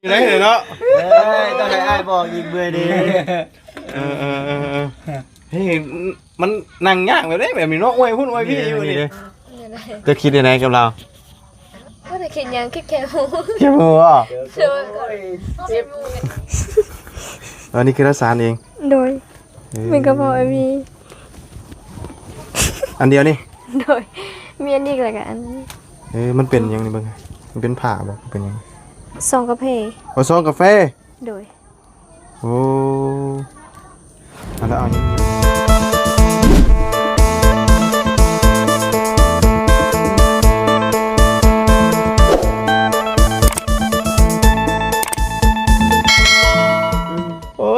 ຢູ່ໄດ້ເນາະ. ເອີຍ ຕ້ອງໃຫ້ອ້າຍບອກອີກເມື່ອຍເດ້. ເອີໆໆໆ ເຮີ້ຍ ມັນນັ່ງຍາກແບບໃດແບບນີ້ເນາະ. ອວຍພຸ້ນອວຍພີ້ຢູ່ນີ້. ເຈົ້າຄິດຈັ່ງໃດກັບລາວ? ບໍ່ໄດ້ຄິດຫຍັງ ຄິດແຄ່ໝູ່. ແຄ່ໝູ່ບໍ? ເອີ ເຈົ້າ ອັນນີ້ຄືລາວສານເອງ? ໂດຍ. ເອີ ມີກະເພາະອັນນີ້ ອັນດຽວນີ້. ໂດຍ. ມີອັນນີ້ແລ້ວກະອັນນີ້. ເອີ ມັນເປັນຫຍັງນີ້ເບິ່ງ. ມັນເປັນຜ້າບໍ? ເປັນຫຍັງ? ຊອງກາເຟ. ໂອ້ ຊອງກາເຟ. ໂດຍ. ໂອ້ ເອົາລະ ເອົາ. ໂອ້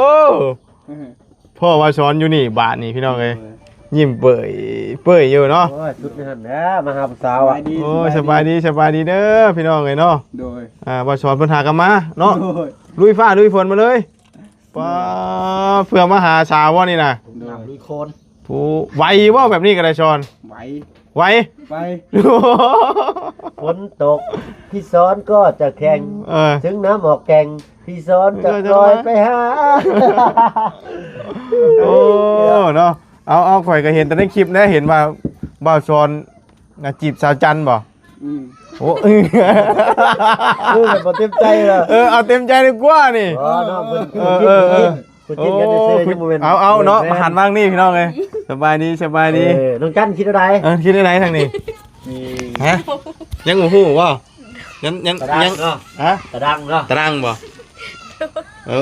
ພໍ່ວ່າສອນຢູ່ນີ້ບາດນີ້ພີ່ນ້ອງເອີຍ. ໂອ້ຍ ຍິ້ມເປີຍເປີຍຢູ່ເນາະ. ໂອ້ຍ ສຸດນັ້ນແຫຼະ ມາຫາຜູ້ສາວອະ. ໂອ້ຍ ສະບາຍດີ ສະບາຍດີເດີພີ່ນ້ອງເອີຍເນາະ. ໂດຍ. ອ່າ ວ່າສອນເພິ່ນຫາກັນມາເນາະ. ໂດຍ. ລຸຍຟ້າລຸຍຝົນມາເລີຍ. ປ້າ ເພື່ອມາຫາສາວບໍ່ນີ້ນະ? ໂດຍ. ລຸຍໂຄນ. ໂອ້ ໄຫວບໍ່ແບບນີ້ກະໄດ້ສອນ? ໄຫວ ໄຫວ ໄຫວ. ຝົນຕົກພີ່ສອນກໍຈະແຂ່ງ. ເອີ ເຖິງນ້ຳອອກແກ່ງ ພີ່ສອນຈະລອຍໄປຫາ. ໂອ້ ເນາະ. ເອົາ ເອົາ ຂ້ອຍກະເຫັນແຕ່ໃນຄລິບແຫຼະ ເຫັນວ່າບ່າວສອນ ອາ ຈີບສາວຈັນບໍ່? ອືມ. ໂອ້ ເອີ ບໍ່ເຕັມໃຈລະ. ເອີ ເອົາເຕັມໃຈດີກວ່ານີ້. ອໍ ເນາະ ເພິ່ນ ເອີ ເອີ ເອີ ເພິ່ນຈີບກັນຊື່ໆ ຍັງບໍ່ແມ່ນ. ເອົາ ເອົາເນາະ ມາຫັນຫວ່າງນີ້ພີ່ນ້ອງເອີຍ. ສະບາຍດີ ສະບາຍດີ. ເອີ ນ້ອງຈັນຄິດແນວໃດ? ເອີ ຄິດແນວໃດທາງນີ້? ຮະ? ຍັງບໍ່ຮູ້ບໍ່? ຍັງ ຍັງ ຕາດາງ ຍັງ ເນາະ. ຮະ? ຕາດາງເນາະ. ຕາດາງບໍ່? ໂອ້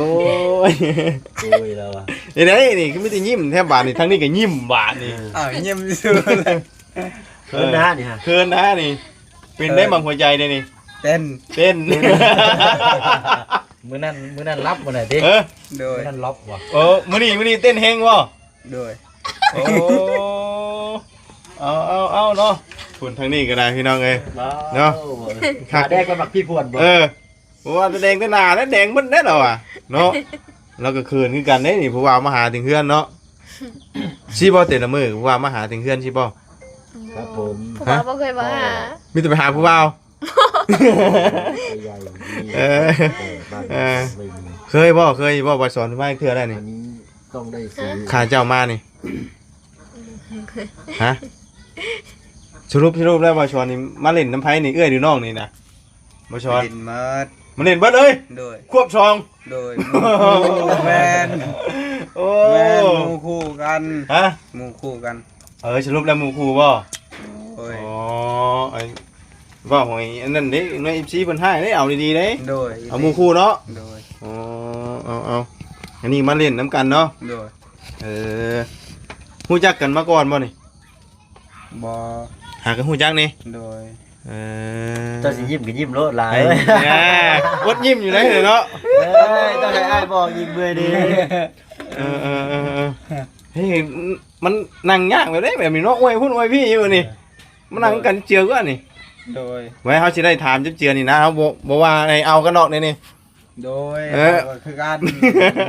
ຍ ໂອ້ຍ ລາວອະ. ເຮັດໃດນີ້ ຄືມີແຕ່ຍິ້ມແທ້ບາດນີ້. ທາງນີ້ກະຍິ້ມບາດນີ້. ເອີ ຍິ້ມຊື່ໆ. ເຂີນນະນີ້ຮະ ເຂີນນະນີ້. ເປັນໄດ້ບັງຫົວໃຈເດນີ້. ເຕັ້ນ ເຕັ້ນ. ມື້ນັ້ນ ມື້ນັ້ນຫຼັບບໍ່ໄດ້ຕິ? ເອີ ໂດຍ. ມື້ນັ້ນຫຼັບບໍ່? ໂອ້ ມື້ນີ້ ມື້ນີ້ເຕັ້ນແຮງບໍ່? ໂດຍ. ໂອ້ ເອົາ ເອົາ ເອົາເນາະ. ພຸ້ນທາງນີ້ກະໄດ້ພີ່ນ້ອງເອີຍເນາະ. ຄັກ ແດງກະໝາກພີ່ພວນບໍ່? ເອີ ບໍ່ວ່າແຕ່ແດງແຕ່ໜ້າແລະ ແດງໝົດແລ້ວລາວອະເນາະ. ລາວກະເຂີນຄືກັນເດ້ນີ້ ຜູ້ບ່າວມາຫາເຖິງເຮືອນເນາະ. ຊິບໍ່ ແຕ່ລະມື້ຜູ້ບ່າວມາຫາເຖິງເຮືອນຊິບໍ່? ຄັບຜົມ. ຜູ້ບ່າວບໍ່ເຄີຍມາຫາ. ມີແຕ່ໄປຫາຜູ້ບ່າວ. ເອີ ເອີ ເຄີຍບໍ່ ເຄີຍບໍ່ ບ່າວສອນມາເທື່ອແລ້ວນີ້? ຂ້າເຈົ້າມານີ້ ຮະ? ສະຫຼຸບ ສະຫຼຸບແລ້ວບ່າວສອນນີ້ມາຫຼິ້ນນຳໃຜນີ້ ເອື້ອຍຫຼືນ້ອງນີ້ນະ? ບ່າວສອນ ມາຫຼິ້ນເບິດ ມາຫຼິ້ນເບິດເລີຍ. ໂດຍ. ຄວບສອງ. ໂດຍ. ໝູ່ຄູ່ ແມ່ນ ໂອ້ ແມ່ນ ໝູ່ຄູ່ກັນ. ຮະ? ໝູ່ຄູ່ກັນ. ເອີ ສະຫຼຸບແລ້ວໝູ່ຄູ່ບໍ່? ໂດຍ. ອໍ ເວົ້າໃຫ້ອັນນັ້ນເດ້ ໃນເອັຟຊີເພິ່ນຮ້າຍເດ້ ເອົາດີໆເດ້. ໂດຍ. ເອົາໝູ່ຄູ່ເນາະ. ໂດຍ. ອໍ ເອົາໆ ອັນນີ້ມາຫຼິ້ນນຳກັນເນາະ. ໂດຍ. ເອີ ຮູ້ຈັກກັນມາກ່ອນບໍ່ນີ້? ບໍ່. ຫາກະຮູ້ຈັກນີ້. ໂດຍ. ເອີ ເຈົ້າຊິຍິ້ມກະຍິ້ມໂລດຫຼາຍ. ເອີ ອົດຍິ້ມຢູ່ໄດ໋ເນາະ. ເອີຍ ຕ້ອງໃຫ້ອ້າຍບອກອີກເມື່ອຍເດ້. ເອີໆໆ ເຮີ້ຍ ມັນນັ່ງຍາກແບບໃດແບບນີ້ເນາະ. ອວຍພຸ້ນອວຍພີ້ຢູ່ນີ້ ມານັ່ງກັນເຈື່ອກວ່ານີ້. ໂດຍ. ໄວ້ເຮົາຊິໄດ້ຖາມຈັກເທື່ອນີ້ນະ ເຮົາບໍ່ ບໍ່ວ່າໃຫ້ເອົາກັນດອກນີ້ນີ້. ໂດຍ. ເອີ ເຮົາກະຄືກັນ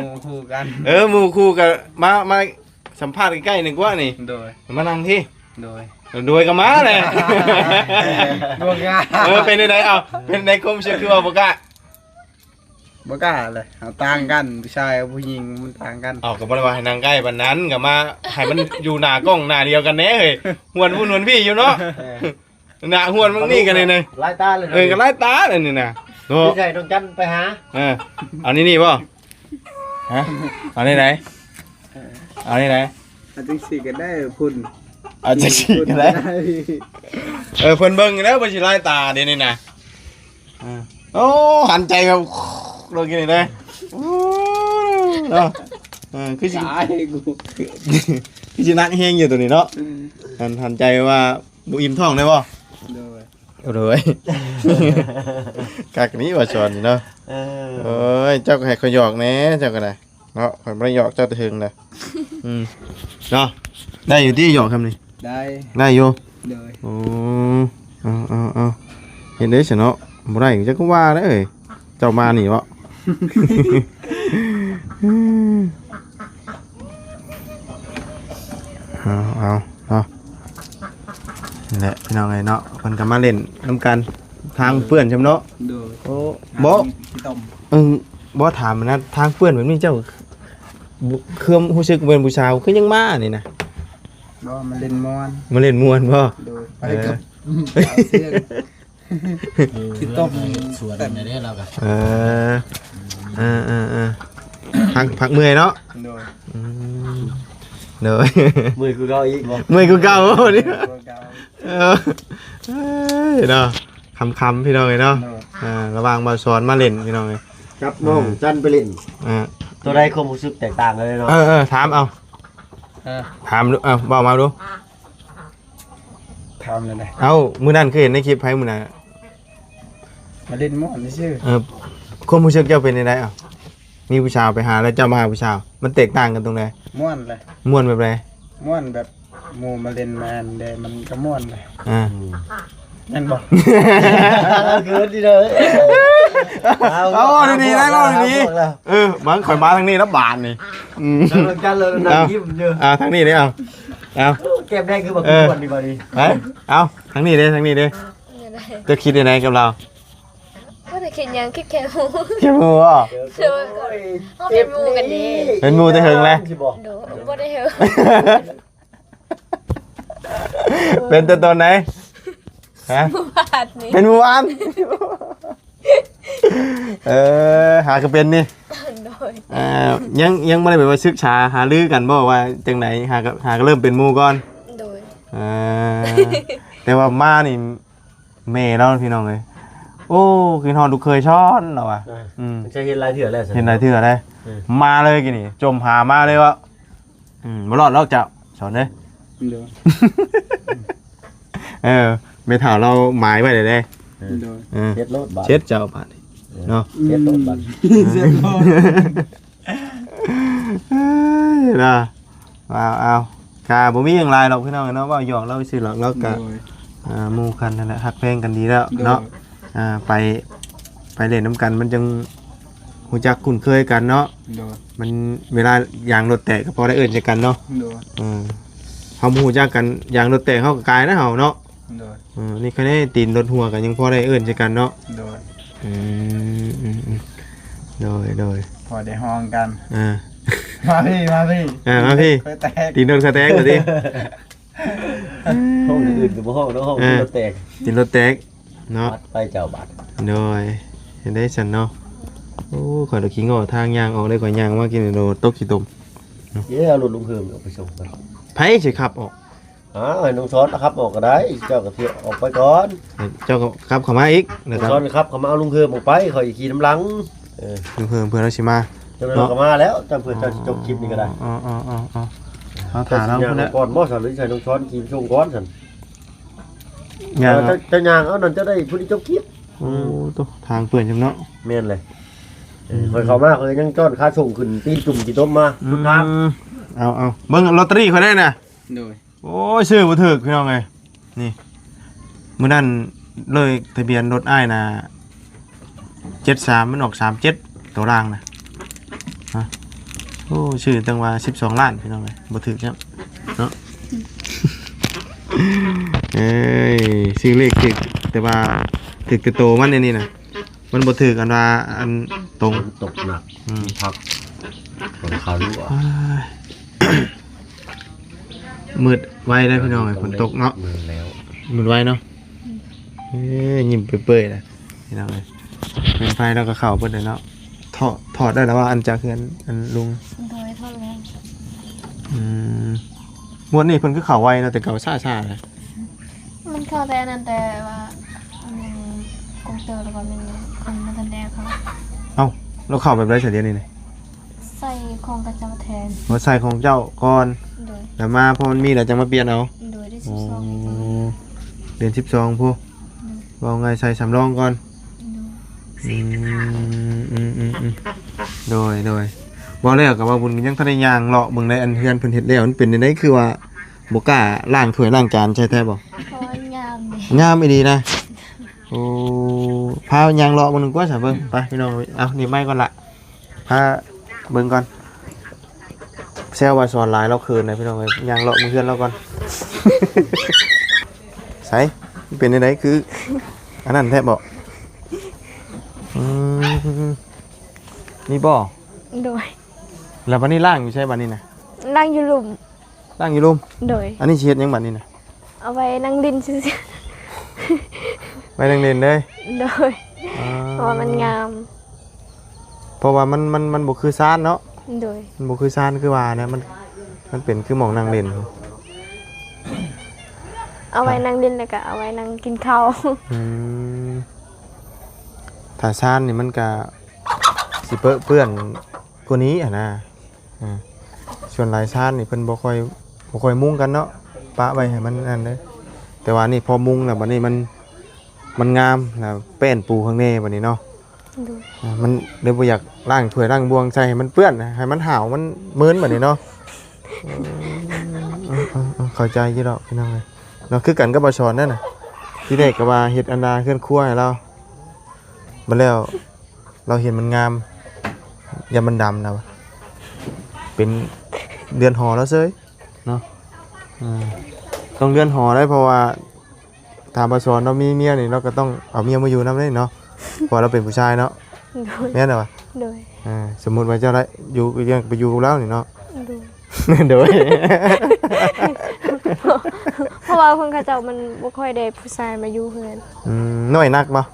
ໝູ່ຄູ່ກັນ. ເອີ ໝູ່ຄູ່ກະມາ ມາສຳພາດໃກ້ໆນີ້ກວ່ານີ້. ໂດຍ. ມານັ່ງພີ້. ໂດຍ. ໂດຍກະມາແຫຼະ. ດວງງາມ. ເອີ ເປັນຈັ່ງໃດ ເອົ້າ ເປັນໃນຄວາມເຊື່ອຄືວ່າບໍ່ກ້າ? ບໍ່ກ້າແຫຼະ ເຮົາຕ່າງກັນ ຜູ້ຊາຍກັບຜູ້ຍິງມັນຕ່າງກັນ. ເອົ້າ ກະບໍ່ໄດ້ວ່າໃຫ້ນັ່ງໃກ້ປານນັ້ນ ກະມາໃຫ້ມັນຢູ່ໜ້າກ້ອງໜ້າດຽວກັນແດ່ເຮີ້ຍ. ຫວນພຸ້ນຫວນພີ້ຢູ່ເນາະ. ເອີ ໜ້າຫວນບາງນີ້ກະນີ້ນະ ຫຼາຍຕາເລີຍ. ເອີ ກະຫຼາຍຕາເລີຍນີ້ນະເນາະ. ຊິໃຫ້ນ້ອງຈັນໄປຫາ. ເອີ ເອົານີ້ນີ້ບໍ່? ຮະ? ເອົານີ້ໃດ? ເອົານີ້ໃດ? ເອົາຈັ່ງຊີ້ກະໄດ້ພຸ້ນ. ເອົາຈັ່ງຊີ້ກະໄດ້. ເອີ ເພິ່ນເບິ່ງແລ້ວເພິ່ນຊິຫຼາຍຕາເດນີ້ນະ. ເອີ ໂອ້ ຫັນໃຈແບບໂລດກິນນີ້ເດ້. ໂອ້ ເນາະ. ເອີ ຄືຊິ ຕາຍກູ ຄືຊິໜັກແຮງຢູ່ໂຕນີ້ເນາະ. ອືມ ຫັນ ຫັນໃຈວ່າ ບໍ່ອີ່ມທ້ອງໄດ້ບໍ່? ໂດຍ ໂດຍ. ຄັກນີ້ວ່າສອນນີ້ເນາະ. ເອີ ໂອ້ຍ ເຈົ້າກະໃຫ້ຂ້ອຍຫຍອກແດ່ ເຈົ້າກະໄດ້ເນາະ. ຂ້ອຍບໍ່ໄດ້ຫຍອກເຈົ້າແຕ່ເຖິງນະ. ອືມ ເນາະ ໄດ້ຢູ່ຕິ ຫຍອກຄຳນີ້? ໄດ້ ໄດ້ຢູ່. ໂດຍ. ໂອ້ ເອົາໆໆ ເຮັດໄດ້ຊະເນາະ. ບໍ່ໄດ້ຈັກກະວ່າເດ້ ເຈົ້າມານີ້ເບາະ. ເອົາ ເອົາ ເອົາ ນີ້ແຫຼະພີ່ນ້ອງເອີຍເນາະ ເພິ່ນກະມາຫຼິ້ນນຳກັນ ທາງເປື້ອນຊ່ຳເນາະ. ໂດຍ. ໂອ້ ບໍ່ ເອີ ບໍ່ຖາມນະ ທາງເປື້ອນແບບນີ້ເຈົ້າ ຄວາມຮູ້ສຶກເປັນຜູ້ສາວຄືຍັງມານີ້ນະ? ບໍ່ ມາຫຼິ້ນມ່ວນ. ມາຫຼິ້ນມ່ວນບໍ່? ໂດຍ. ໄປກັບສາວເຊືອງ ທີ່ຕົ້ມສວນເດ້ລາວກະ ເອີ ເອີໆໆ ພັກ ພັກເມື່ອຍເນາະ. ໂດຍ. ອືມ ໂດຍ. ເມື່ອຍຄືເກົ່າອີກບໍ່? ເມື່ອຍຄືເກົ່າ ເມື່ອຍຄືເກົ່າ. ເອີ ເອີຍເນາະ ຄ່ຳໆ ພີ່ນ້ອງເອີຍເນາະ. ໂດຍ. ອ່າ ລະຫວ່າງບ່າວສອນມາຫຼິ້ນ ພີ່ນ້ອງເອີຍ ກັບນ້ອງ ອ່າ ຈັນໄປຫຼິ້ນ. ອ່າ ຕົວໃດຄວາມຮູ້ສຶກແຕກຕ່າງກັນເລີຍເນາະ? ເອີໆ ຖາມເອົາ. ເອີ ຖາມດູ ເອີ ເວົ້າມາດູ. ຖາມແລ້ວນະ. ເອົ້າ ມື້ນັ້ນຄືເຫັນໃນຄລິບໃຜມື້ນັ້ນ? ມາຫຼິ້ນມ່ວນຊື່. ເອີ ຄວາມຮູ້ສຶກເຈົ້າເປັນຈັ່ງໃດ? ເອົ້າ ມີຜູ້ສາວໄປຫາ ແລ້ວເຈົ້າມາຫາຜູ້ສາວ ມັນແຕກຕ່າງກັນຕົງໃດ? ມ່ວນແຫຼະ. ມ່ວນແບບໃດ? ມ່ວນແບບ ໝູ່ມາຫຼິ້ນມາແດ່ ມັນກະມ່ວນແຫຼະ. ອ່າ ແມ່ນບໍ່? ເກີນດີເດີ. ເອົາ ເວົ້າດີໆ ໄດ້ເວົ້າດີໆ. ເອີ ມັນຂ້ອຍມາທາງນີ້ລະບາດນີ້. ອືມ ທາງນັ້ນເລີຍ ນັ່ງຍິ້ມຢູ່. ອ່າ ທາງນີ້ເດ້. ເອົາ ເອົາ ແກ້ມແດງຄືບັກ ເອີ ຄວນນີ້ບາດນີ້. ໄປ ເອົາ ທາງນີ້ເດ້ ທາງນີ້ເດ້. ເຈົ້າຄິດຈັ່ງໃດກັບລາວ? ບໍ່ໄດ້ຄິດຫຍັງ ຄິດແຄ່ໝູ່. ແຄ່ໝູ່ບໍ? ໂດຍ. ເຮົາເປັນໝູ່ກັນເດ້. ເປັນໝູ່ແຕ່ເຫິງແລ້ວ. ໂດຍ ບໍ່ໄດ້ເຫິງ. ເປັນແຕ່ຕອນໃດ? ຮະ? ມື້ວານນີ້. ເປັນມື້ວານ. ເອີ ຫາກະເປັນນີ້. ໂດຍ. ເອີ ຍັງ ຍັງບໍ່ໄດ້ແບບວ່າສຶກສາຫາລືກັນບໍ່ວ່າຈັ່ງໃດ? ຫາກະ ຫາກະເລີ່ມເປັນໝູ່ກ່ອນ. ໂດຍ. ເອີ ແຕ່ວ່າມານີ້ ແມ່ລາວພີ່ນ້ອງເອີຍ ໂອ້ ຄິດຮອດລູກເຂີຍຊ້ອນລາວວ່າ. ອ່າ ອືມ ເຄີຍເຫັນຫຼາຍເທື່ອແລ້ວ ເຫັນຫຼາຍເທື່ອແລ້ວ. ເອີ ມາເລີຍກີ້ນີ້ ຈົ່ມຫາມາເລີຍວ່າ ອືມ ບໍ່ລອດດອກເຈົ້າ ສອນເດີ. ໂດຍ. ເອີ ແມ່ເຖົ້າລາວໝາຍໄວ້ແລ້ວເດ້. ໂດຍ. ເອີ ເຊັດໂລດບາດ ເຊັດເຈົ້າບາດນີ້ ເອີ ເນາະ ເຊັດໂລດບາດ ເຊັດໂລດ. ເອີຍ ລະ ເອົາ ເອົາ ກະບໍ່ມີຫຍັງຫຼາຍດອກພີ່ນ້ອງເນາະ ເວົ້າຫຍອກລາວຊື່ດອກ ລາວກະ ໂດຍ ອ່າ ໝູ່ກັນຫັ້ນແຫຼະ ຮັກແພງກັນດີແລ້ວເນາະ. ໂດຍ. ອ່າ ໄປ ໄປຫຼິ້ນນຳກັນ ມັນຈັ່ງຮູ້ຈັກຄຸ້ນເຄີຍກັນເນາະ. ໂດຍ. ມັນເວລາຢາງລົດແຕກກະພໍໄດ້ເອີ້ນໃສ່ກັນເນາະ. ໂດຍ. ເອີ ເຮົາບໍ່ຮູ້ຈັກກັນ ຢາງລົດແຕກເຮົາກະກາຍນະເຮົາເນາະ. ໂດຍ. ເອີ ນີ້ຄະແນນຕີນລົດຮົ່ວກະຍັງພໍໄດ້ເອີ້ນໃສ່ກັນເນາະ. ໂດຍ. ອືມ ອືມ ອືມ ໂດຍ ໂດຍ ພໍໄດ້ຮ້ອງກັນ. ອ່າ ມາພີ້ ມາພີ້. ອ່າ ມາພີ້ ຂ້ອຍແຕກ ຕີນລົດຂ້ອຍແຕກວ່າຕິ. ຫ້ອງອື່ນກະບໍ່ຮ້ອງເນາະ ຫ້ອງ ເອີ ຕີນລົດແຕກ ຕີນລົດແຕກເນາະ. ໄປເຈົ້າບາດ. ໂດຍ. ເຮັດໄດ້ຊັ້ນເນາະ. ໂອ້ ຂ້ອຍລະຂີ້ງໍ້ທາງຍ່າງອອກເລີຍ ຂ້ອຍຍ່າງມາກິນໂດ ຕົກຂີ້ຕົມ. ເອີ ເອົາລົດລຸງເຮີມອອກໄປສົ່ງ. ໃຜຊິຂັບອອກ? ອ້າວ ໃຫ້ນ້ອງສອນຂັບອອກກະໄດ້ ເຈົ້າກະເທອອກໄປກ່ອນ ເຈົ້າກະຂັບເຂົ້າມາອີກ. ນ້ອງສອນຂັບເຂົ້າມາເອົາລຸງເຮີມອອກໄປ ຂ້ອຍຂີ່ນຳຫຼັງ. ເອີ ລຸງເຮີມເພິ່ນລາວຊິມາ ເຈົ້າ ເນາະ ເຈົ້າກະມາແລ້ວ ເຈົ້າເພິ່ນ ເຈົ້າຊິຈົບຄລິບນີ້ກະໄດ້. ອໍ ອໍ ອໍ ເອົາ ຖາມເຮົາພຸ້ນແຫຼະ ກ່ອນບໍ່ຊັ້ນ ຫຼືໃຫ້ນ້ອງສອນຂີ່ໄປສົ່ງກ່ອນຊັ້ນ? ຍ່າງ ເຈົ້າ ເຈົ້າຍ່າງເອົານັ້ນ ເຈົ້າໄດ້ຜູ້ທີ່ຈົບຄລິບ. ໂອ້ ໂຕ ທາງເປື້ອນຈັ່ງເນາະ. ແມ່ນເລີຍ. ເອີ ອືມ ຂ້ອຍເຂົ້າມາ ຂ້ອຍຍັງຈ້ອນຂາສົ່ງຂຶ້ນຕີນຈຸ່ມຂີ້ຕົມມາ ອືມ ທຸກທາງ. ເອົາ ເອົາ ເບິ່ງລອດເຕີຣີຂ້ອຍໄດ້ນະ. ໂດຍ. ໂອ້ຍ ຊື້ບໍ່ຖືກພີ່ນ້ອງເອີຍ ນີ້ ມື້ນັ້ນເລີຍທະບຽນລົດອ້າຍນະ ເຈັດສາມ ມັນອອກ ສາມເຈັດ ໂຕລ່າງນະ. ຮະ ໂອ້ ຊື້ຕັ້ງວ່າ ສິບສອງລ້ານ ພີ່ນ້ອງເອີຍ ບໍ່ຖືກຊ້ຳເນາະ. ເອີຍ ຊື້ເລກຖືກ ແຕ່ວ່າຖືກແຕ່ໂຕມັນອັນນີ້ນະ. ມັນບໍ່ຖືກອັນວ່າອັນຕົງ ຝົນຕົກໜັກ ອືມ ພັກ ຝົນຄາລົວ ໂອ້ຍ ມືດໄວເດ້ພີ່ນ້ອງເອີຍ ຝົນຕົກເນາະ. ມືດແລ້ວ ມືດໄວເນາະ. ເອີ ຍິ້ມເປີຍໆ ນະພີ່ນ້ອງເອີຍ. ແມ່ນໄຟລາວກະເຂົ້າເບິດແລ້ວເນາະ. ຖອດ ຖອດໄດ້ແລ້ວວ່າ ອັນຈາກເຮືອນອັນລຸງ? ໂດຍ ຖອດແລ້ວ. ອືມ ງວດນີ້ເພິ່ນຄືເຂົ້າໄວເນາະ ແຕ່ເກົ່າຊ້າໆ ນະ. ມັນເຂົ້າແຕ່ອັນນັ້ນ ແຕ່ວ່າ ອັນ ກອງເຕີ ແລ້ວກະແມ່ນຄົນບໍ່ທັນໄດ້ເຂົ້າ. ເອົ້າ ແລ້ວເຂົ້າແບບໃດຊະດຽວນີ້ນະ? ໃສ່ຂອງເຂົາເຈົ້າແທນ. ໂອ້ ໃສ່ຂອງເຈົ້າກ່ອນ. ໂດຍ. ແລ້ວມາ ພໍມັນມີແລ້ວຈັ່ງມາປ່ຽນເອົາ. ໂດຍ. ໄດ້ສິບສອງ ໂອ້ ເດືອນສິບສອງພຸ້ນ. ໂດຍ. ເວົ້າງ່າຍໃສ່ສຳລອງກ່ອນ. ໂດຍ. ອືມ ອືມ ອືມ ອືມ ໂດຍ ໂດຍ. ເວົ້າແລ້ວກະວ່າບຸນຍັງທັນໄດ້ຍ່າງເລາະເບິ່ງໃນອັນເຮືອນເພິ່ນເຮັດແລ້ວ ມັນເປັນຈັ່ງໃດ ຄືວ່າ ບໍ່ກ້າລ້າງຖ້ວຍລ້າງຈານໃຊ່ແທ້ບໍ່? ເພາະວ່າງາມເດ້. ງາມອີ່ຫຼີນະ. ໂອ້ ພາຍ່າງເລາະເບິ່ງໜຶ່ງກວ່າຊະ ເບິ່ງ ໄປພີ່ນ້ອງ. ເອົາ ໜີບໄມ້ກ່ອນລະ ພາເບິ່ງກ່ອນ. ແຊວວ່າສອນຫຼາຍ ລາວເຂີນນະພີ່ນ້ອງເອີຍ. ຍ່າງເລາະເບິ່ງເຮືອນລາວກ່ອນ. ໃສ ມັນເປັນຈັ່ງໃດ ຄື ອັນນັ້ນແທ້ບໍ່? ອືມ ນີ້ບໍ່? ໂດຍ. ແລ້ວບັດນີ້ລ້າງຢູ່ໃສບັດນີ້ນະ? ລ້າງຢູ່ລຸ່ມ. ລ້າງຢູ່ລຸ່ມ? ໂດຍ. ອັນນີ້ຊິເຮັດຫຍັງບັດນີ້ນະ? ເອົາໄວ້ນັ່ງຫຼິ້ນຊື່ໆ. ໄວ້ນັ່ງຫຼິ້ນເລີຍ? ໂດຍ. ອ່າ ເພາະວ່າມັນງາມ. ເພາະວ່າມັນ ມັນ ມັນບໍ່ຄືຊານເນາະ. ໂດຍ. ມັນບໍ່ຄືຊານຄືວ່ານະ ມັນ ມັນເປັນຄືໝ່ອງນັ່ງຫຼິ້ນ. ເອົາໄວ້ນັ່ງຫຼິ້ນ ແລ້ວກໍເອົາໄວ້ນັ່ງກິນເຂົ້າ. ອືມ ຖ້າຊານນີ້ມັນກະຊິເປິເປື້ອນກວ່ານີ້ຫັ້ນນະ. ອາ ສ່ວນຫຼາຍຊານນີ້ເພິ່ນບໍ່ຄ່ອຍ ບໍ່ຄ່ອຍມຸງກັນເນາະ ປະໄວ້ໃຫ້ມັນອັນນັ້ນເດ້. ແຕ່ວ່ານີ້ພໍມຸງແລ້ວ ບັດນີ້ມັນ ມັນງາມ ແລ້ວແປ້ນປູຂ້າງແນ່ບັດນີ້ເນາະ. ໂດຍ. ອາ ມັນເລີຍບໍ່ຢາກລ້າງຖ້ວຍລ້າງບ່ວງໃສ່ໃຫ້ມັນເປື້ອນ ໃຫ້ມັນຫາວ ມັນເມີນບັດນີ້ເນາະ. ເອີ ເອີ ເອີ ເອີ ເຂົ້າໃຈຢູ່ດອກພີ່ນ້ອງເອີຍເນາະ. ຄືກັນກັບບ່າວສອນນັ້ນນະ ທີແລກກໍວ່າເຮັດອັນດາເຮືອນຄົວໃຫ້ລາວ ບັດແລ້ວລາວເຫັນມັນງາມ ຢ້ານມັນດຳນະ ເປັນເຮືອນຫໍລາວເສີຍເນາະ. ເອີ ຕ້ອງເຮືອນຫໍໄດ໋ ເພາະວ່າ ຖ້າບ່າວສອນລາວມີເມຍນີ້ ລາວກໍຕ້ອງເອົາເມຍມາຢູ່ນຳເດ້ເນາະ ເພາະວ່າລາວເປັນຜູ້ຊາຍເນາະ. ໂດຍ. ແມ່ນບໍ່ວະ? ໂດຍ. ອ່າ ສົມມຸດວ່າເຈົ້າໄດ້ຢູ່ ຢາກໄປຢູ່ກັບລາວນີ້ເນາະ. ໂດຍ. ໂດຍ. ເພາະວ່າເພິ່ນເຂົາເຈົ້າມັນບໍ່ຄ່ອຍໄດ້ຜູ້ຊາຍມາຢູ່ເຮືອນ. ອືມ ນ້ອຍນັກບໍ່?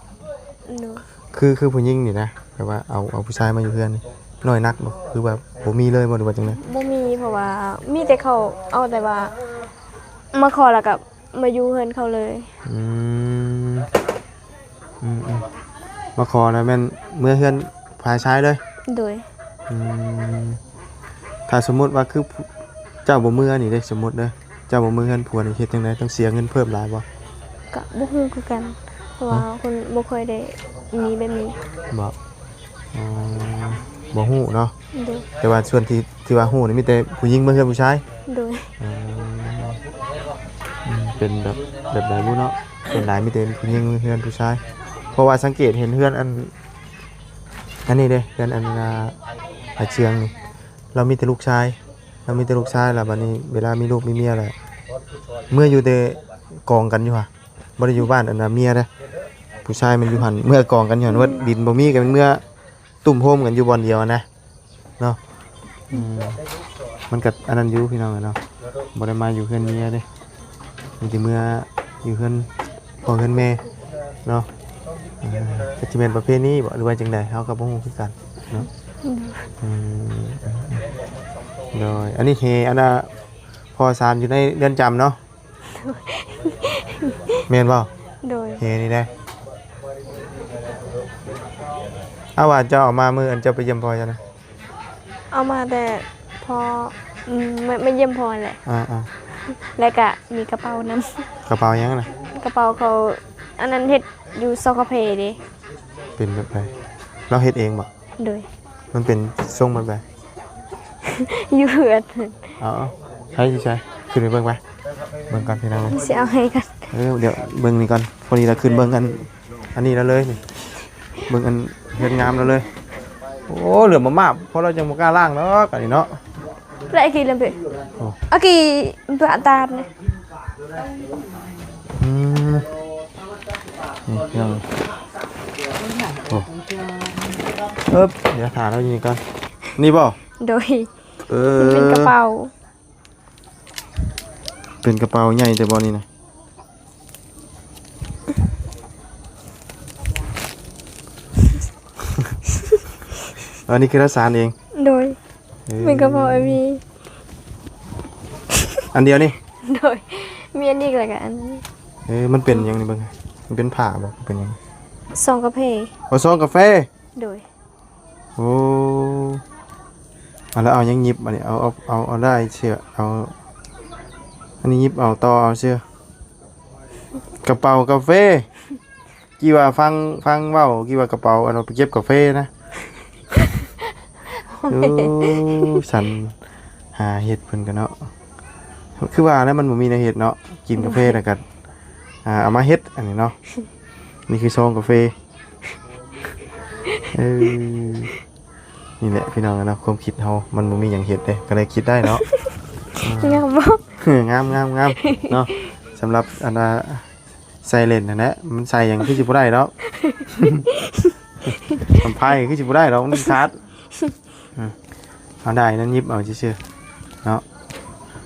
ໂດຍ. ຄື ຄືຜູ້ຍິງນີ້ນະ ແບບວ່າເອົາ ເອົາຜູ້ຊາຍມາຢູ່ເຮືອນນີ້ ນ້ອຍນັກບໍ່? ຄືວ່າບໍ່ມີເລີຍບໍ່ ຫຼືວ່າຈັ່ງໃດ? ບໍ່ມີ ເພາະວ່າມີແຕ່ເຂົາເອົາແຕ່ວ່າມາຂໍ ແລ້ວກໍ ມາຢູ່ເຮືອນເຂົາເລີຍ. ອືມ ອືມໆ ມາຂໍແລ້ວແມ່ນເມືອເຮືອນຝ່າຍຊາຍເລີຍ? ໂດຍ. ອືມ ຖ້າສົມມຸດວ່າຄືເຈົ້າບໍ່ເມືອນີ້ເດ້ ສົມມຸດເດີ ເຈົ້າບໍ່ເມືອເຮືອນຜົວນີ້ເຮັດຈັ່ງໃດ? ຕ້ອງເສຍເງິນເພີ່ມຫຼາຍບໍ່? ກະບໍ່ຮູ້ຄືກັນ ເພາະວ່າເຮົາຄົນບໍ່ຄ່ອຍໄດ້ມີແບບນີ້. ບໍ່? ອໍ ບໍ່ຮູ້ເນາະ. ໂດຍ. ແຕ່ວ່າສ່ວນທີ່ ທີ່ວ່າຮູ້ນີ້ມີແຕ່ຜູ້ຍິງມາເຮືອນຜູ້ຊາຍ? ໂດຍ. ອືມ ອືມ ເປັນແບບ ແບບໃດບໍ່ເນາະ? ສ່ວນຫຼາຍມີແຕ່ຜູ້ຍິງມາເຮືອນຜູ້ຊາຍ ເພາະວ່າສັງເກດເຫັນເຮືອນອັນ ອັນນີ້ເດ້ ເຮືອນອັນ ອ່າ ອ້າຍເຊືອງນີ້ ລາວມີແຕ່ລູກຊາຍ ລາວມີແຕ່ລູກຊາຍ ແລ້ວບັດນີ້ເວລາມີລູກມີເມຍແລ້ວ ເມືອຢູ່ແຕ່ກອງກັນຢູ່ຫັ້ນ ບໍ່ໄດ້ຢູ່ບ້ານອັນນາເມຍເດ້. ຜູ້ຊາຍມັນຢູ່ຫັ້ນ ເມືອກອງກັນຢູ່ຫັ້ນ ວ່າດິນບໍ່ມີ ກໍແມ່ນເມືອຕຸ້ມໂຮມກັນຢູ່ບ່ອນດຽວຫັ້ນນະເນາະ. ອືມ ມັນກໍອັນນັ້ນຢູ່ພີ່ນ້ອງເອີຍເນາະ ບໍ່ໄດ້ມາຢູ່ເຮືອນເມຍເດ້ ມີແຕ່ເມືອຢູ່ເຮືອນພໍ່ເຮືອນແມ່ເນາະ. ເອີ ກໍຊິແມ່ນປະເພນີບໍ ຫຼືວ່າຈັ່ງໃດ ເຮົາກໍບໍ່ຮູ້ຄືກັນເນາະ. ອືມ ໂດຍ. ອັນນີ້ເຮ ອັນນ່າ ພໍ່ສານຢູ່ໃນເຮືອນຈຳເນາະ. ແມ່ນບໍ່? ໂດຍ. ເຮນີ້ໄດ໋ ເອົາວ່າເຈົ້າເອົາມາມື້ອັນເຈົ້າໄປຢ້ຽມພໍ່ເຈົ້ານະ? ເອົາມາແຕ່ພໍ່ ອືມ ມາ ມາຢ້ຽມພໍ່ຫັ້ນແຫຼະ. ອ່າໆ ແລ້ວກະມີກະເປົານຳ. ກະເປົາຫຍັງນະ? ກະເປົາເຂົາ ອັນນັ້ນເຮັດຢູ່ຊອງກາເຟເດ້. ເປັນແບບໃດ? ລາວເຮັດເອງບໍ່? ໂດຍ. ມັນເປັນຊົງແບບໃດ? ຢູ່ເຮືອນ. ເອົາ ໃສ ໃສ ຂຶ້ນໄປເບິ່ງໄປ ເບິ່ງກ່ອນພີ່ນ້ອງ. ຊິເອົາໃຫ້ກ່ອນ. ເອີ ດຽວເບິ່ງນີ້ກ່ອນ ພໍດີລະຂຶ້ນເບິ່ງອັນ ອັນນີ້ລະເລີຍນີ້ ເບິ່ງອັນເຮືອນງາມລະເລີຍ. ໂອ້ ເຫຼືອມາມາບ ເພາະລາວຈັ່ງບໍ່ກ້າລ້າງດອກ ອັນນີ້ເນາະ. ລະໄອ້ກີ້ລະເບ ໂອ້ ອາກີ້ບະຕານ. ອືມ ນີ້ພີ່ນ້ອງ ໂອ້ ເອີບ ດຽວຖ້າລາວຢູ່ນີ້ກ່ອນ. ນີ້ບໍ່? ໂດຍ. ເອີ ມັນເປັນກະເປົາ ເປັນກະເປົາໃຫຍ່ແຕ່ບໍ່ນີ້ນະ. ອັນນີ້ຄືລາວສານເອງ? ໂດຍ. ເອີ ເປັນກະເປົາອັນນີ້ ອັນດຽວນີ້? ໂດຍ. ມີອັນນີ້ແລ້ວກະອັນນີ້. ເອີ ມັນເປັນຫຍັງນີ້ເບິ່ງ ມັນເປັນຜ້າບໍ່ ເປັນຫຍັງ? ຊອງກາເຟ. ອໍ ຊອງກາເຟ. ໂດຍ. ໂອ້ ອັນ ແລ້ວເອົາຫຍັງຫຍິບ ອັນນີ້ ເອົາ ເອົາ ເອົາ ເອົາໄດ້ເຊື່ອ ເອົາ ອັນນີ້ຫຍິບເອົາ ຕໍ່ເອົາເຊື່ອ ກະເປົາກາເຟ. ກີ້ວ່າຟັງ ຟັງເວົ້າ ກີ້ວ່າກະເປົາ ອັນວ່າໄປເກັບກາເຟນະ. ໂອ້ ສັນຫາເຮັດເພິ່ນກະເນາະ ຄືວ່າແລ້ວ ມັນບໍ່ມີແນວເຮັດເນາະ ກິນກາເຟແລ້ວກະ ອ່າ ເອົາມາເຮັດ ອັນນີ້ເນາະ. ນີ້ຄືຊອງກາເຟ. ເອີ ນີ້ແຫຼະພີ່ນ້ອງເນາະ ຄວາມຄິດເຮົາມັນບໍ່ມີຫຍັງເຮັດເດ້ ກໍເລີຍຄິດໄດ້ເນາະ. ງາມບໍ່? ງາມ ງາມ ງາມເນາະ. ສຳລັບອັນວ່າ ໃສ່ເຫຼັ້ນຫັ້ນແຫຼະ ມັນໃສ່ຫຍັງຄືຊິບໍ່ໄດ້ດອກ ມັນໄພຄືຊິບໍ່ໄດ້ດອກ ມັນຂາດ. ອືມ ເອົາໄດ້ນັ້ນຫຍິບເອົາຊື່ໆເນາະ.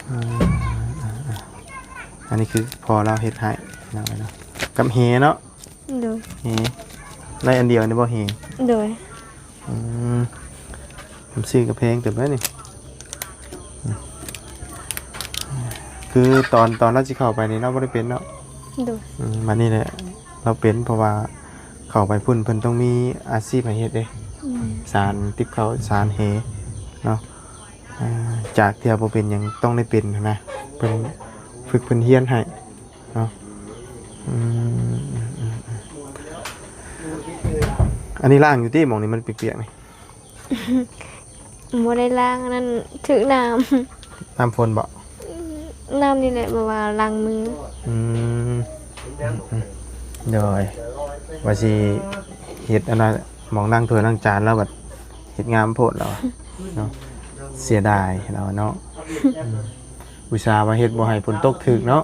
ອືມ ອັນນີ້ຄືພໍ່ລາວເຮັດໃຫ້ເນາະ ກັບແຫເນາະ. ໂດຍ ແຫ ໄດ້ອັນດຽວນີ້ບໍ່ແຫ? ໂດຍ ອືມ ມັນຊື້ກໍແພງເຕີບແລ້ວນີ້. ອືມ ຄືຕອນ ຕອນລາວຊິເຂົ້າໄປນີ້ລາວບໍ່ໄດ້ເປັນເນາະ. ໂດຍ ອືມ ບັດນີ້ແຫຼະລາວເປັນ ເພາະວ່າເຂົ້າໄປພຸ້ນເພິ່ນຕ້ອງມີອາຊີບໃຫ້ເຮັດເດ້. ອືມ ສານຕິບເຂົ້າ ສານແຫເນາະ. ອ່າ ຈາກທີ່ວ່າບໍ່ເປັນຫຍັງຕ້ອງໄດ້ເປັນຫັ້ນນະ ເພິ່ນຝຶກເພິ່ນຮຽນໃຫ້ເນາະ. ອືມ ອັນນີ້ລ້າງຢູ່ຕິ ໝ່ອງນີ້ມັນປຽກໆນີ້? ບໍ່ໄດ້ລ້າງ ອັນນັ້ນຖືກນ້ຳ ນ້ຳຝົນບໍ? ອືມ ນ້ຳນີ້ແຫຼະ ແບບວ່າລ້າງມື. ອືມ ໂດຍ ວ່າຊິເຮັດອັນນັ້ນ ໝ່ອງລ້າງຖ້ວຍລ້າງຈານ ແລ້ວບັດເຮັດງາມໂພດແລ້ວເນາະ ເສຍດາຍແລ້ວເນາະ. ອືມ ອຸດສ່າວ່າເຮັດບໍ່ໃຫ້ຝົນຕົກຖືກເນາະ.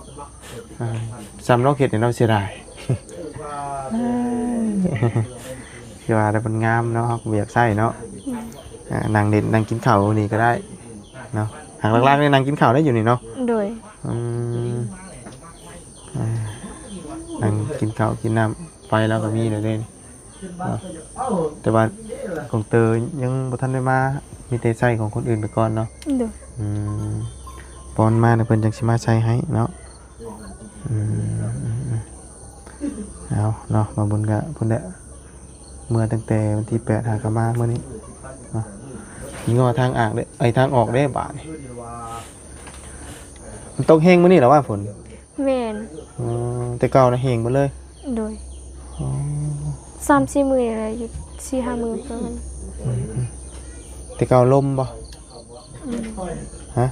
ອ່າ ສ່ຳລອກເຮັດໃຫ້ລາວເສຍດາຍ ຄືວ່າແຕ່ມັນງາມເນາະ ເຮົາກໍບໍ່ຢາກໃຊ້ເນາະ. ອ່າ ນັ່ງຫຼິ້ນນັ່ງກິນເຂົ້ານີ້ກໍໄດ້ເນາະ ຫາກຫຼັກໆນີ້ນັ່ງກິນເຂົ້າໄດ້ຢູ່ນີ້ເນາະ. ໂດຍ ອືມ ອ່າ ນັ່ງກິນເຂົ້າກິນນ້ຳ ໄຟລາວກໍມີແລ້ວເດ້. ເນາະ ແຕ່ວ່າຂອງເຕີຍັງບໍ່ທັນໄດ້ມາ ມີແຕ່ໃຊ້ຂອງຄົນອື່ນໄປກ່ອນເນາະ. ໂດຍ ອືມ ປອນມາແລ້ວເພິ່ນຈັ່ງຊິມາໃຊ້ໃຫ້ເນາະ. ອືມ ເອົາເນາະ ບ່າວບຸນກະພຸ້ນແຫຼະ ເມືອຕັ້ງແຕ່ວັນທີແປດ ຫາກະມາມື້ນີ້ເນາະ. ຊິງໍທາງອາກເດ້ ເອີຍ ທາງອອກເດ້ບາດນີ້. ມັນຕົກແຮງມື້ນີ້ລະວ່າຝົນ? ແມ່ນ ອໍ ແຕ່ເກົ່ານະແຮງເບິດເລີຍ. ໂດຍ ອໍ ສາມສີ່ມື້ແລ້ວ ຢູ່ສີ່ຫ້າມື້ປະມານ. ອືມ ແຕ່ເກົ່າລົມບໍ່? ອືມ ຮະ?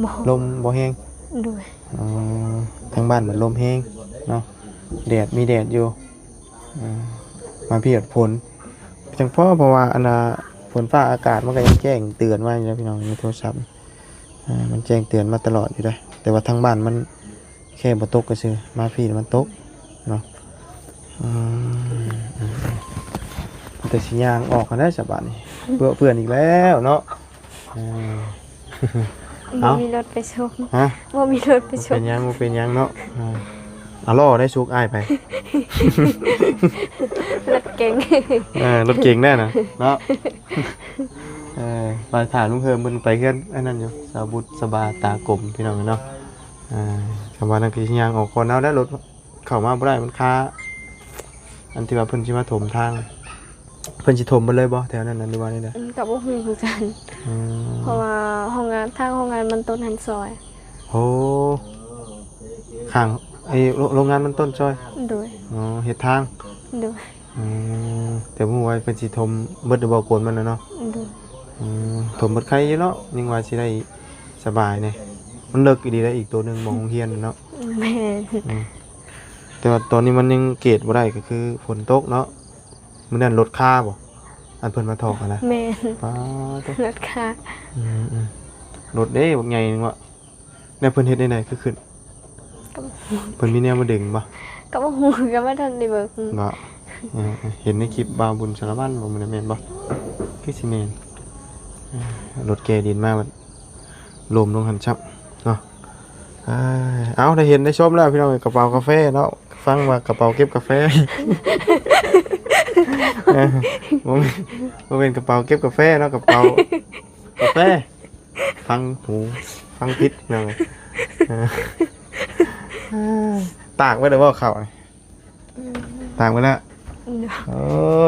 ບໍ່ ລົມບໍ່ແຮງ. ໂດຍ ອໍ ທາງບ້ານມັນລົມແຮງເນາະ ແດດ ມີແດດຢູ່. ອືມ ມາພີ້ຝົນຈັ່ງພໍ ເພາະວ່າອັນນ່າ ຝົນຟ້າອາກາດມັນກໍຍັງແຈ້ງເຕືອນມາຢູ່ເດ້ພີ່ນ້ອງ ໃນໂທລະສັບ. ອ່າ ມັນແຈ້ງເຕືອນມາຕະຫຼອດຢູ່ເດ້ ແຕ່ວ່າທາງບ້ານມັນແຄ່ບໍ່ຕົກຊື່ໆ ມາພີ້ມັນຕົກເນາະ. ອືມ ແຕ່ຊິຍ່າງອອກຫັ້ນແຫຼະສະບາດນີ້ ເປື້ອນອີກແລ້ວເນາະ. ເອີ ບໍ່ມີລົດໄປສົ່ງ. ຮະ? ບໍ່ມີລົດໄປສົ່ງ. ບໍ່ເປັນຫຍັງ ບໍ່ເປັນຫຍັງເນາະ. ເອີ ເອົາລໍ້ໄດ້ສຸກອ້າຍໄປ ລົດເກັງ. ເອີ ລົດເກັງແນ່ນະເນາະ. ເອີ ໄປຖ້າລຸງເຮີມເພິ່ນໄປເຮືອນອັນນັ້ນຢູ່ ສາວບຸດສະບາຕາກົມ ພີ່ນ້ອງເນາະ. ອ່າ ຄຳວ່ານັ້ນຄືຊິຍ່າງອອກກ່ອນເອົາແລ້ວ ລົດເຂົ້າມາບໍ່ໄດ້ ມັນຄາ ອັນທີ່ວ່າເພິ່ນຊິມາຖົມທາງ ເພິ່ນຊິຖົມເບິດເລີຍບໍ່ແຖວນັ້ນນະ ຫຼືວ່າແນວໃດ? ອືມ ກໍບໍ່ຮູ້ຄືກັນ. ອືມ ເພາະວ່າໂຮງງານ ທາງໂຮງງານມັນຕົ້ນຫັ້ນຊອຍ. ໂອ້ ຂ້າງ ເອີ ໂລ ໂຮງງານມັນຕົ້ນຊອຍ. ໂດຍ ອໍ ເຮັດທາງ. ໂດຍ ອືມ ແຕ່ບໍ່ຮູ້ວ່າເພິ່ນຊິຖົມເບິດຫຼືບໍ່ ໂກນມັນນະເນາະ. ໂດຍ ອືມ ຖົມເບິດໄຄຢູ່ເນາະ ຍັງວ່າຊິໄດ້ສະບາຍແດ່. ມັນເລິກອີ່ຫຼີໄດ໋ ອີກໂຕໜຶ່ງໝ່ອງໂຮງຮຽນເນາະ. ແມ່ນ ອືມ ແຕ່ວ່າຕອນນີ້ມັນຍັງເກດບໍ່ໄດ້ ກໍຄືຝົນຕົກເນາະ. ມື້ນັ້ນລົດຄາບໍ່ ອັນເພິ່ນມາຖອກຫັ້ນນະ? ແມ່ນ ປາດໂທ້ ລົດຄາ. ອືມໆ ລົດເດ້ບັກໃຫຍ່ໜຶ່ງວະ. ແລ້ວເພິ່ນເຮັດແນວໃດຄືຂຶ້ນ? ກໍ ເພິ່ນມີແນວມາດຶງບໍ່? ກໍບໍ່ຮູ້ ກໍບໍ່ທັນໄດ້ເບິ່ງ. ບໍ່ ເອີ ເຫັນໃນຄລິບບ່າວບຸນສາລະວັນບໍ່ ມື້ນັ້ນແມ່ນບໍ່? ຄືຊິແມ່ນ. ເອີ ລົດແກ່ດິນມາບັດລົ້ມລົງຫັ້ນຊ້ຳເນາະ. ເອີ ເອົາ ໄດ້ເຫັນໄດ້ຊົມແລ້ວພີ່ນ້ອງເອີຍ ກະເປົາກາແຟເນາະ. ຟັງວ່າກະເປົາເກັບກາແຟ ເອີ ບໍ່ແມ່ນ ບໍ່ແມ່ນກະເປົາເກັບກາແຟເນາະ ກະເປົາກາແຟ. ຟັງຫູຟັງຜິດພີ່ນ້ອງເອີຍ. ເອີ ຕາກໄວ້ແລ້ວບໍ່ເຂົ້າ? ອືມ ຕາກໄວ້ແລ້ວ. ໂດຍ ໂອ້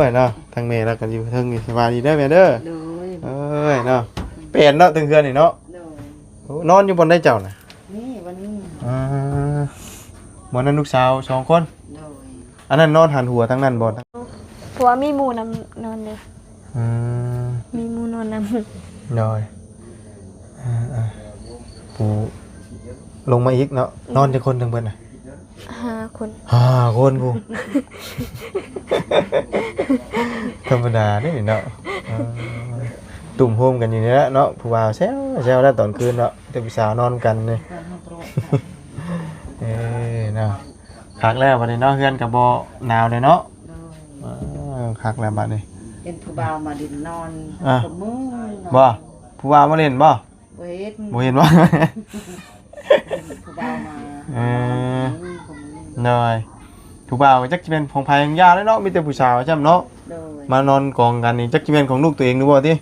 ຍເນາະ ທາງແມ່ລາວກໍຢູ່ເທິງນີ້. ສະບາຍດີເດີແມ່ເດີ. ໂດຍ ເອີຍເນາະ ແປນເນາະ ເທິງເຮືອນນີ້ເນາະ. ໂດຍ ໂອ້ ນອນຢູ່ບ່ອນໃດເຈົ້ານະ? ນີ້ ບ່ອນນີ້. ອ່າ ບ່ອນນັ້ນລູກສາວສອງຄົນ. ໂດຍ ອັນນັ້ນນອນຫັນຫົວທາງນັ້ນບໍ່? ເພາະວ່າມີໝູ່ນຳນອນເດ້. ອືມ ມີໝູ່ນອນນຳ. ໂດຍ ເອີໆ ຜູ້ລົງມາອີກເນາະ. ນອນຈັກຄົນທັງເບິດນະ? ຫ້າຄົນ. ຫ້າຄົນພຸ້ນ ທຳມະດາເດ້ເນາະ. ເອີ ຕຸ້ມໂຮມກັນຢູ່ນີ້ແຫຼະເນາະ ຜູ້ບ່າວແຊວໆ ແລ້ວຕອນຄືນເນາະ ແຕ່ຜູ້ສາວນອນນຳກັນນີ້. ເອີເນາະ. ຂ ຄັກແລ້ວບັດນີ້ເນາະ ເຮືອນກໍບໍ່ໜາວແລ້ວເນາະ. ໂດຍ ເອີ ຄັກແລ້ວບັດນີ້ ເຫັນຜູ້ບ່າວມາຫຼິ້ນນອນ ອ່າ ກໍມື້ ບໍ່? ຜູ້ບ່າວມາຫຼິ້ນບໍ່? ບໍ່ເຫັນ ບໍ່ເຫັນບໍ່? ເຫັນຜູ້ບ່າວມາ ເອີ ນອນ ກໍມື້ ໂດຍ ຜູ້ບ່າວກໍຈັກຊິແມ່ນຂອງໃຜຂອງຢາແລ້ວເນາະ ມີແຕ່ຜູ້ສາວຊ້ຳເນາະ. ໂດຍ ມານອນກອງກັນນີ້ ຈັກຊິແມ່ນຂອງລູກຕົວເອງຫຼືບໍ່ຕິ? ອືມ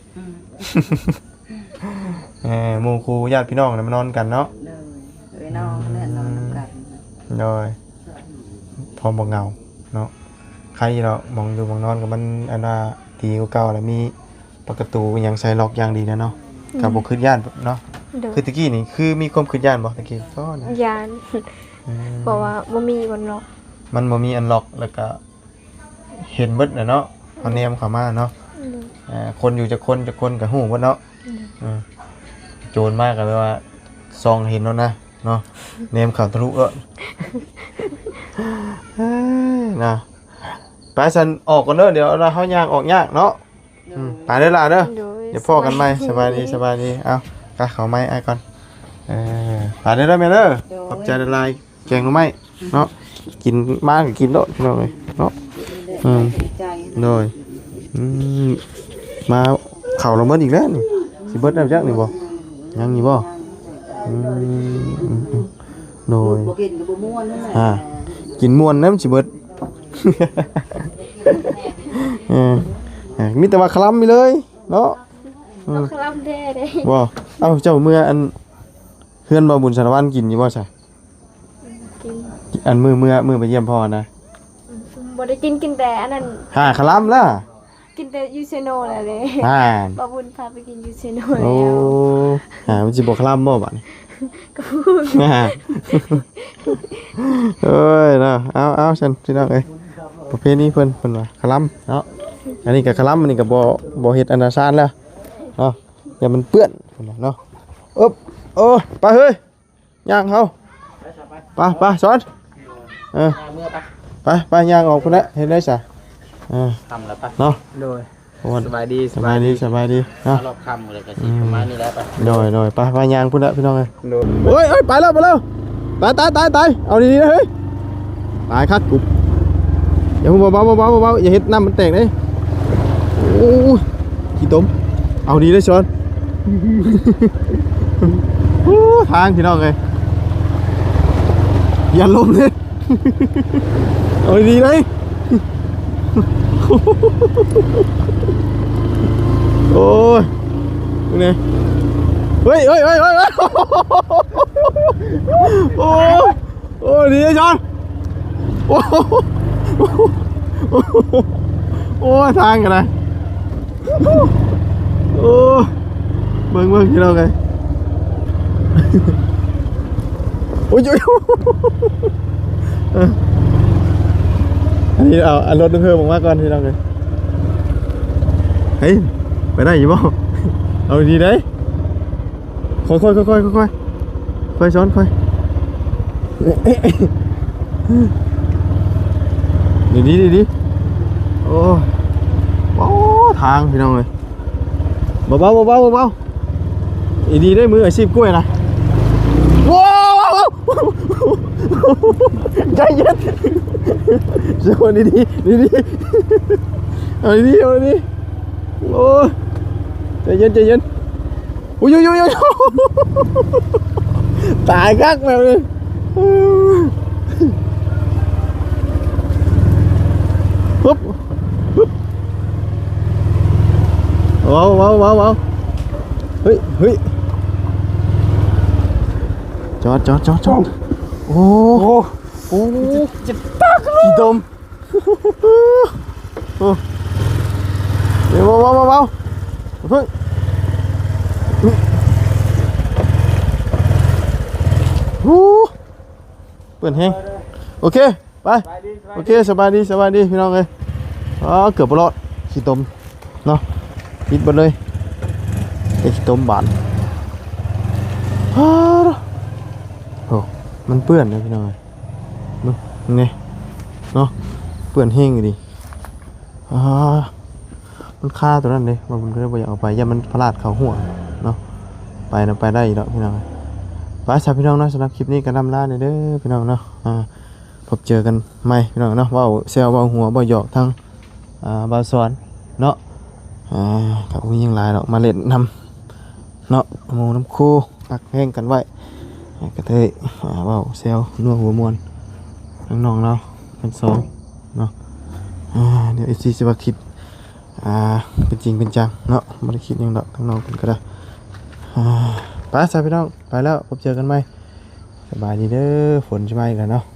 ເອີ ໝູ່ຄູ່ຍາດພີ່ນ້ອງນະມານອນກັນເນາະ. ໂດຍ ເອີຍ ນອນແລ້ວນອນນຳກັນ. ໂດຍ ພໍບໍ່ເຫງົາເນາະ ໃຄຢູ່ດອກ ໝ່ອງຢູ່ໝ່ອງນອນກໍມັນອັນວ່າດີກວ່າເກົ່າ ແລ້ວມີປະຕູຫຍັງໃສ່ລັອກຢ່າງດີແລ້ວເນາະ. ອືມ ກໍບໍ່ຄິດຢ້ານເນາະ. ໂດຍ ຄືຕະກີ້ນີ້ ຄືມີຄວາມຄິດຢ້ານບໍ່ຕະກີ້? ກໍ ຢ້ານ ອືມ ເພາະວ່າບໍ່ມີອັນລັອກ ມັນບໍ່ມີອັນລັອກ ແລ້ວກໍ ເຫັນເບິດແຫຼະເນາະ ເຮົາແນມເຂົ້າມາເນາະ. ອືມ ເອີ ຄົນຢູ່ຈັກຄົນ ຈັກຄົນກໍຮູ້ເບິດເນາະ. ອືມ ເອີ ໂຈນມາກໍແບບວ່າສ່ອງເຫັນໂລດນະເນາະ ແນມເຂົ້າທະລຸໂລດ. ເອີຍ ເນາະ ໄປຊັ້ນອອກກ່ອນເດີ ດຽວເຮົາຍ່າງອອກຍາກເນາະ. ໂດຍ ອືມ ໄປເດີຫຼ້າເດີ ໂດຍ ດຽວພໍ້ກັນໃໝ່. ສະບາຍດີ ສະບາຍດີ ສະບາຍດີ. ເອົາ ກະເຂົ້າໄມ້ອ້າຍກ່ອນ. ເອີ ໄປເດີແມ່ເດີ. ໂດຍ ຂອບໃຈຫຼາຍໆ ແກງໜໍ່ໄມ້ເນາະ ກິນມາກໍກິນໂລດພີ່ນ້ອງເອີຍເນາະ. ອືມ ໂດຍ ອືມ ມາເຂົ້າລະເໝິດອີກແລ້ວນີ້ ຊິເບິດແລ້ວຈັກນີ້ບໍ່? ຍັງຢູ່ບໍ່? ອືມ ອືມ ອືມ ໂດຍ ບໍ່ກິນກໍບໍ່ມ່ວນນັ້ນແຫຼະ. ອ່າ ກິນມ່ວນນຳຊິເບິດ. ເອີ ເອີ ມີແຕ່ວ່າຄະລຳນີ້ເລີຍເນາະ. ອືມ ເອົາຄະລຳແທ້ເດ້. ບໍ່ ເອົ້າ ເຈົ້າເມືອອັນ ເຮືອນບ່າວບຸນສາລະວັນກິນຢູ່ບໍ່ຊະ? ກິນ ອັນມື້ ມື້ ມື້ໄປຢ້ຽມພໍ່ນະ. ອືມ ບໍ່ໄດ້ກິນ ກິນແຕ່ອັນນັ້ນ ຫາຄະລຳລະ ກິນແຕ່ຢູ່ເຊໂນແຫຼະເດ້. ອ່າ ບ່າວບຸນພາໄປກິນຢູ່ເຊໂນແລ້ວ. ໂອ້ ຫາ ມັນຊິບໍ່ຄະລຳບໍ່ບາດນີ້? ກໍ ເອີຍເນາະ. ເອົາ ເອົາ ຊັ້ນພີ່ນ້ອງເອີຍ ປະເພນີເພິ່ນ ເພິ່ນວ່າຄະລຳເນາະ. ອັນນີ້ກໍຄະລຳ ອັນນີ້ກໍບໍ່ ບໍ່ເຮັດອັນນາຊານແລ້ວເນາະ ຢ່າມັນເປື້ອນເນາະ. ເອີບ ເອີ ໄປເຮີ້ຍ ຍ່າງເຮົາ ໄປ ໄປ ສອນ ເອີ ເມືອໄປ ໄປ ໄປ ຍ່າງອອກພຸ້ນແຫຼະ ເຮັດໄດ້ຊະ. ເອີ ຄ່ຳແລ້ວ ໄປເນາະ. ໂດຍ ສະບາຍດີ ສະບາຍດີ ສະບາຍດີເນາະ. ຮອດຄ່ຳແລ້ວກໍຊິປະມານນີ້ແຫຼະ ໄປ. ໂດຍ ໂດຍ ໄປ ໄປ ຍ່າງພຸ້ນແຫຼະພີ່ນ້ອງເອີຍ. ໂດຍ ໂອ້ຍ ໂອ້ຍ ໄປແລ້ວ ໄປແລ້ວ ຕາຍ ຕາຍ ຕາຍ ຕາຍ. ເອົາດີໆ ເຮີ້ຍ ຕາຍຄັກກູ. ຢ່າເບົາໆ ເບົາໆ ເບົາໆ ຢ່າເຮັດນ້ຳມັນແຕກເດ້. ໂອ້ຍ ຂີ້ຕົມ. ເອົາດີເດ້ຊອນ. ໂອ້ ທາງພີ່ນ້ອງເອີຍ ຢ່າລົມເດ້. ເອົາດີໆ ເດ້. ໂອ້ຍ ເບິ່ງແດ່. ເຮີ້ຍ ເຮີ້ຍ ເຮີ້ຍ ເຮີ້ຍ ເຮີ້ຍ. ໂອ້ຍ ໂອ້ຍ ດີເດ້ຊອນ. ໂອ້ ໂອ້ຍ ທາງກໍໄດ້. ໂອ້ ເບິ່ງ ເບິ່ງ ພີ່ນ້ອງເອີຍ. ໂອ້ຍ ໂອ້ຍ ເອີ ອັນນີ້ເອົາ ເອົາລົດເພີ່ມອອກມາກ່ອນ ພີ່ນ້ອງເອີຍ. ເຮີ້ຍ ໄປໄດ້ຢູ່ບໍ່? ເອົາດີເດ້. ຄ່ອຍໆ ຄ່ອຍໆ ຄ່ອຍໆ ຄ່ອຍ ຊ້ອນ ຄ່ອຍ ດີໆ ດີໆ. ໂອ້ ໂອ້ ທາງ ພີ່ນ້ອງເອີຍ. ເບົາໆ ເບົາໆ ເບົາໆ ດີໆ ເດ້ ມືອາຊີບກ້ວຍນະ. ວ້າວ ໃຈເຢັນ ໂຊ ດີໆ ດີໆ ເອົາດີໆ ເອົາດີໆ. ໂອ້ຍ ໃຈເຢັນ ໃຈເຢັນ. ໂອ້ຍ ໂອ້ຍ ໂອ້ຍ ໂອ້ຍ ຕາຍຄັກແບບນີ້. ປຶບ ປຶບ ເບົາ ເບົາ ເບົາ ເບົາ. ເຮີ້ຍ ເຮີ້ຍ ຈອດ ຈອດ ຈອດ ຈອດ. ໂອ້ ໂອ້ ໂອ້ ເຈັບ ເຈັບປາກ ຂີ້ຕົມ. ໂອ້ ເບົາ ເບົາ ເບົາ ເບົາ ເພິ່ງ. ໂອ້ ເປື້ອນແຮງ. ໂອເຄ ໄປ ໂອເຄ ສະບາຍດີ ສະບາຍດີ ພີ່ນ້ອງເອີຍ. ອໍ ເກືອບບໍ່ລອດ ຂີ້ຕົມເນາະ ຕິດເບິດເລີຍ ໄອ້ຂີ້ຕົມບາດ. ໂອ້ ມັນເປື້ອນເດ້ ພີ່ນ້ອງເອີຍ. ເບິ່ງນີ້ເນາະ ເປື້ອນແຮງອີ່ຫຼີ. ອ່າ ມັນຄາຕົວນັ້ນເດ້ ວ່າເພິ່ນກໍເລີຍບໍ່ຢາກເອົາໄປ ຢ້ານມັນພະລາດເຂົ້າຫົວເນາະ. ໄປນະ ໄປໄດ້ຢູ່ດອກພີ່ນ້ອງ. ໄປຊະພີ່ນ້ອງເນາະ ສຳລັບຄລິບນີ້ກໍລ່ຳລາແດ່ເດີພີ່ນ້ອງເນາະ. ອ່າ ພົບເຈີກັນໃໝ່ພີ່ນ້ອງເນາະ ເວົ້າແຊວເວົ້າຫົວເວົ້າຢອກທາງ ອ່າ ບ່າວສອນເນາະ ອ່າ ກໍບໍ່ມີຫຍັງຫຼາຍດອກ ມາຫຼິ້ນນຳເນາະ ໝູ່ນຳຄູ່ ຮັກແຮງກັນໄວ້ ກໍເລີຍ ອ່າ ເວົ້າແຊວນົວຫົວມ່ວນ ທາງນ້ອງລາວທັງສອງເນາະ ອ່າ ດຽວເອັຟຊີຊິວ່າຄິດ ອ່າ ເປັນຈິງເປັນຈັງເນາະ ບໍ່ໄດ້ຄິດຫຍັງດອກ ທາງນ້ອງເພິ່ນກໍໄດ້ ອ່າ ໄປຊະພີ່ນ້ອງ ໄປແລ້ວ ພົບເຈີກັນໃໝ່ ສະບາຍດີເດີ ຝົນຊິມາອີກແລ້ວເນາະ.